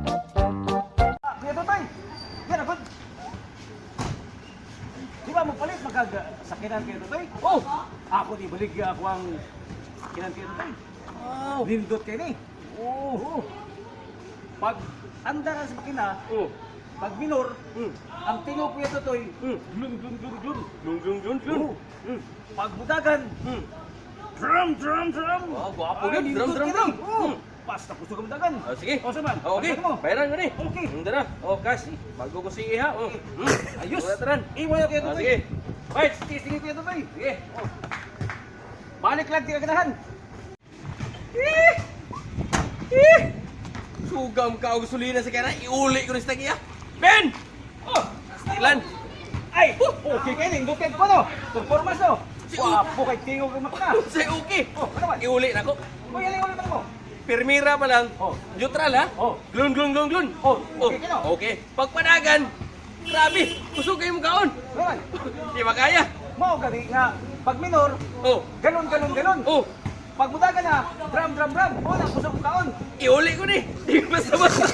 Ah, Kuya Totoy! Yan ako! Di ba magpalit magkag-sakinan, Kuya Totoy? Oh! Ako di balik ako ang kinan, Kuya Totoy. Oh! Nindot kayo ni. Oh! Oo. Pag andar ang sa makina, Oh! pag minor, ang tingog, Kuya Totoy, glun glun glun glun. Glung glung glung glung. Oo. Pag budagan, drum drum drum. Oh, gwapo Ay, yun. Drum, nindot drum, kayo drum. ni. Oo. Basta gusto kong dagan. Oh, sige. O, saman. Oh, okay. Pagdagan mo. Bayaran ko ni. Okay. Dara. Oh, cash. Bago ko si iha. Oh. Ayos. Wala taran. Iwan na, Kuya Oh, Totoy. sige. Right. Sige, sige, Kuya Totoy. Sige. Oh. Balik lang, di ka ganahan. Eh! Sugam ka og gasolina sa kaya iuli ko ni sa tagiya. Ben! Oh, Ilan? Ay, okay kayo, nindot kayo ko no. Performance no. Wapo kay tingog ang makina. Say okay. Oh, ano man? Iuli na ko. Uy, alay, ulit mo. Pirmira pa lang. Oh. Neutral ha? Oh. Glun glun glun glun. Oh, okay ka no? Okay. Pagpanagan, grabe, kusog kayo mo kaon. Ano man? Di ba kaya? Mao gani nga pag minor, Oh. galon galon galon. Oh, Pag mudagan na, drum drum drum. Oh, na kusog kaon. Iuli ko ni. Di basta basta.